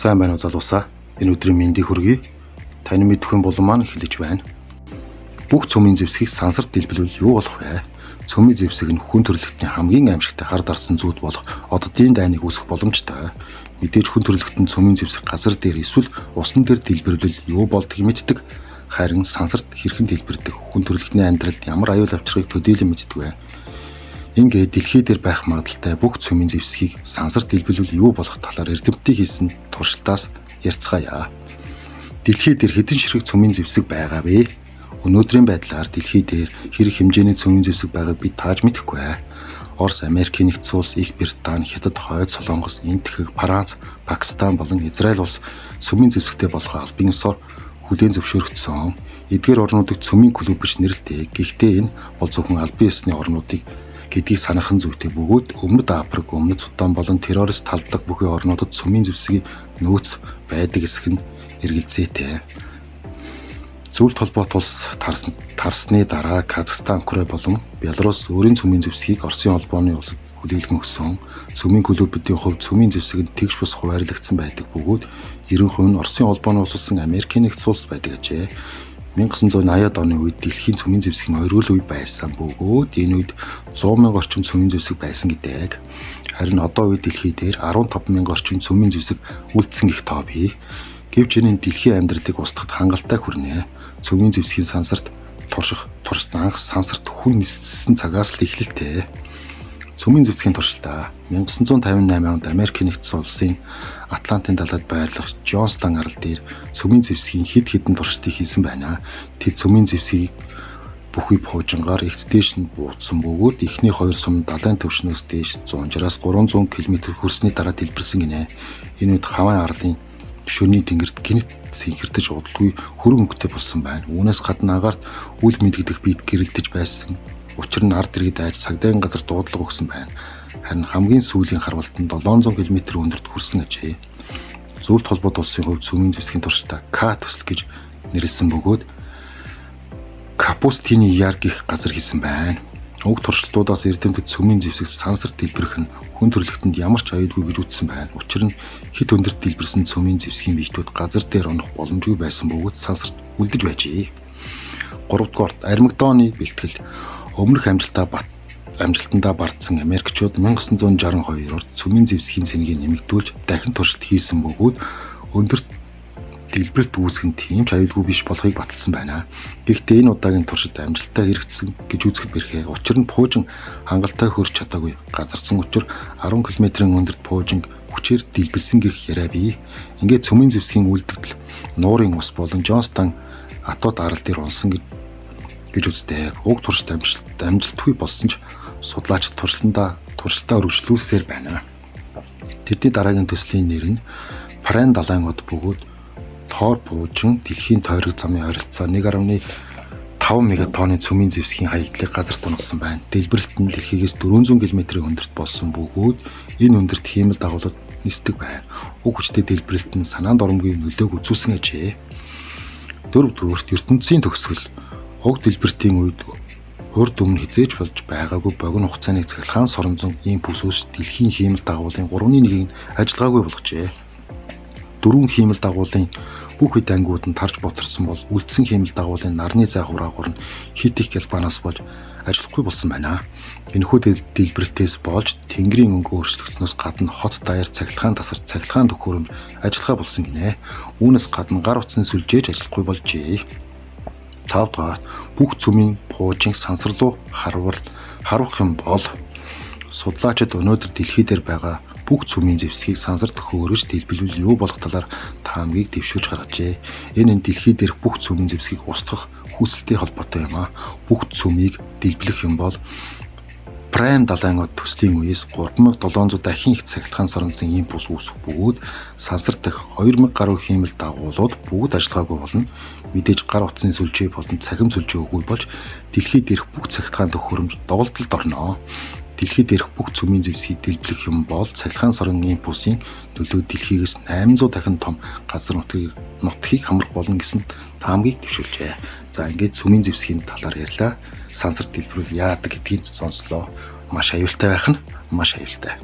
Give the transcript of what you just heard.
Сайн байна уу залуусаа? Энэ өдрийн мэндийг хүргэе. Таны мэдэх хүн булан маань эхэлж байна. Бүх цөмийн зэвсгийг сансарт дэлбэлвэл юу болох вэ? Цөмийн зэвсэг нь хүн төрөлхтний хамгийн аимшигтай хар дарсан зүуд болох оддын дайныг үүсгэх боломжтой. Мэдээж хүн төрөлхтөн цөмийн зэвсэг газар дээр эсвэл усан дээр дэлбэрвэл юу болдгийг мэддэг. Харин сансарт хэрхэн дэлбэрдэг, хүн төрөлхтний амьдралд ямар аюул авчрахыг төдийлөн мэддэг вэ? Ингээд дэлхий дээр байх магадлалтай бүх цөмийн зэвсгийг сансарт дэлбэлвэл юу болох талаар эрдэмтдийн хийсэн туршилтаас ярьцгаая. Дэлхий дээр хэдэн ширхэг цөмийн зэвсэг байгаа вэ? Өнөөдрийн байдлаар дэлхий дээр хэрэг хэмжээний цөмийн зэвсэг байгааг бид тааж мэдэхгүй. Орос, Америкийн нэгдсэн улс, Их Британи, Хятад, Хойд Солонгос, Энэтхэг, Франц, Пакистан болон Израиль улс цөмийн зэвсэгтэй болох албан ёсоор хүлээн зөвшөөрөгдсөн. Эдгээр орнуудыг цөмийн клуб гэж нэрлэдэг. Гэхдээ энэ бол зөвхөн албан ёсны орнуудыг гэдгийг санах нь зүйтэй бөгөөд Өмнөд Африк, Өмнөд Судан болон террорист талдлага бүхий орнуудад цөмийн зэвсгийн нөөц байдаг эсэх нь эргэлзээтэй. Зөвлөлт холбоот улс тарсны дараа Казахстан, Украин болон Беларусь өөрийн цөмийн зэвсгийг Оросын холбооны улсад хүлээлгэн өгсөн. Цөмийн клубүүдийн хувьд цөмийн зэвсэг нь тэгш бус хуваарлагдсан байдаг бөгөөд 90% нь Оросын холбооны улс болон Америкийн нэгдсэн улс байдаг ажээ. 1980-ад оны үед дэлхийн цөмийн зэвсгийн оргил үе байсан бөгөөд энэ үед 100 мянга орчим цөмийн зэвсэг байсан гэдэг. Харин одоо үед дэлхий дээр 15 мянга орчим цөмийн зэвсэг үлдсэн гэх тоо бий. Гэвч энэ нь дэлхийн амьдралыг устгахад хангалттай хүрнэ. Цөмийн зэвсгийн сансарт турших туршид анх сансарт хүн ниссэн цагаас л эхлэлтэй. Цөмийн зэвсгийн туршилтаа 1958 онд Америкийн нэгдсэн улсын Атлантын далайд байрлах Джонстон арал дээр цөмийн зэвсгийн хэд хэдэн туршилтыг хийсэн байна. Тэд цөмийн зэвсгийг бүхий пуужингаар эгц дээш нь буудсан бөгөөд эхний хоёр сум далайн түвшнээс дээш 160-аас 300 км хүрсний дараа дэлбэрсэн гинэ. Энэ үед Хавайн арлын шөнийн тэнгэрт гэнэт сэнхэрдэж удалгүй хөрөн өнгөтэй болсон байна. Үүнээс гадна агаарт үл мэдэгдэх биед гэрэлтэж байсан. Учир нь ард иргэд айж цагдаагийн газар дуудлага өгсөн байна. Харин хамгийн сүүлийн харвалт нь 700 км өндөрт хүрсэн ажээ. Зөвлөлт холбоот улсын хувьд цөмийн зэвсгийн туршилтаа К төсөл гэж нэрлэсэн бөгөөд Капустины яр гэх газар хийсэн байна. Уг туршилтуудаас эрдэмтэд цөмийн зэвсэг сансар дэлбэрэх нь хүн төрөлхтөнд ямар ч аюулгүй гэж үзсэн байна. Учир нь хэт өндөрт дэлбэрсэн цөмийн зэвсгийн биетүүд газар дээр унах боломжгүй байсан бөгөөд сансарт үлдэж байжээ. 3 дугаарт Армагеддоны бэлтгэл. Өмнөх амжилтандаа бардсан Америкчууд 1962 онд цөмийн зэвсгийн цэнгийг нэмэгдүүлж дахин туршилт хийсэн бөгөөд өндөрт дэлбэрэлт үүсгэх нь тийм ч аюулгүй биш болохыг баталсан байна. Гэхдээ энэ удаагийн туршилт амжилттай хэрэгжсэн гэж үзэхэд бэрхээ. Учир нь пуужин хангалттай хөрч чадаагүй. Газарсан учир 10 км-ийн өндөрт пуужин хүчээр дэлбэлсэн гэх яриа бий. Ингээд цөмийн зэвсгийн үлдэгдэл нуурын ус болон Джонстон Атууд арал дээр унсан гэж үздэг. Уг туршилт амжилтгүй болсон ч судлаачид туршилтаа өргөжлүүлсээр байна. Тэдний дараагийн төслийн нэр нь Прайн далайн од бөгөөд Тор пуужин дэлхийн тойрог замын ойролцоо 1.5 мегатонны цөмийн зэвсгийн хаягдлыг газарт унгасан байна. Дэлбэрэлт нь дэлхийгээс 400 км-ийн өндөрт болсон бөгөөд энэ өндөрт хиймэл дагуулууд нисдэг байна. Уг хүчтэй дэлбэрэлт нь санаанд оромгүй нөлөөг үзүүлсэн ажээ. Дөрөвдүгээрт ертөнцийн төгсгөл. Уг дэлбэрэлтийн үед урд өмнө хэзээ ч болж байгаагүй богино хугацааны цахилгаан соронзон импульс үүсч дэлхийн хиймэл дагуулын 3-ны 1-ийг ажиллагаагүй болгожээ. Дөрвөн хиймэл дагуулын бүх хэд ангиуд нь тарж ботарсан бол үлдсэн хиймэл дагуулын нарны зай хураагуур нь хэт их гэлбанаас болж ажиллахгүй болсон байна. Энэхүү дэлбэрэлтээс болж тэнгэрийн өнгө өөрчлөгдснөөс гадна хот даяар цахилгаан тасарч цахилгаан төхөөрөмж ажиллагаа болсон гинэ. Үүнээс гадна гар утасны сүлжээж ажиллахгүй болжээ. 5 дугаарт бүх цөмийн пуужин сансар руу харвах юм бол судлаачид өнөөдөр дэлхий дээр байгаа бүх цөмийн зэвсгийг сансар төхөөрөж дэлбэлвэл юу болох талаар таамгийг дэвшүүлж гаргажээ. Энэ нь дэлхий дээрх бүх цөмийн зэвсгийг устгах хүсэлтэй холбоотой юм а. Бүх цөмийг дэлбэлэх юм бол Прайм далайн од төслийн үеэс 3700 дахин их цахилгаан соронзон импульс үүсэх бөгөөд сансар дахь 2000 гаруй хиймэл дагуулууд бүгд ажиллагаагүй болно. Мэдээж гар утасны сүлжээ болон цахим сүлжээ үгүй болж дэлхий дээрх бүх цахилгаан төхөөрөмж доголдолд орно. Дэлхий дээрх бүх цөмийн зэвсгийг дэлбэлэх юм бол цахилгаан сорон импульсийн нөлөө дэлхийгээс 800 дахин том газар нутгийг хамрах болно гэсэн таамгийг дэвшүүлжээ. За ингээд цөмийн зэвсгийн талаар ярьлаа. Сансар дэлбэрвэл яадаг гэдгийг сонслоо. Маш аюултай байх нь маш аюултай.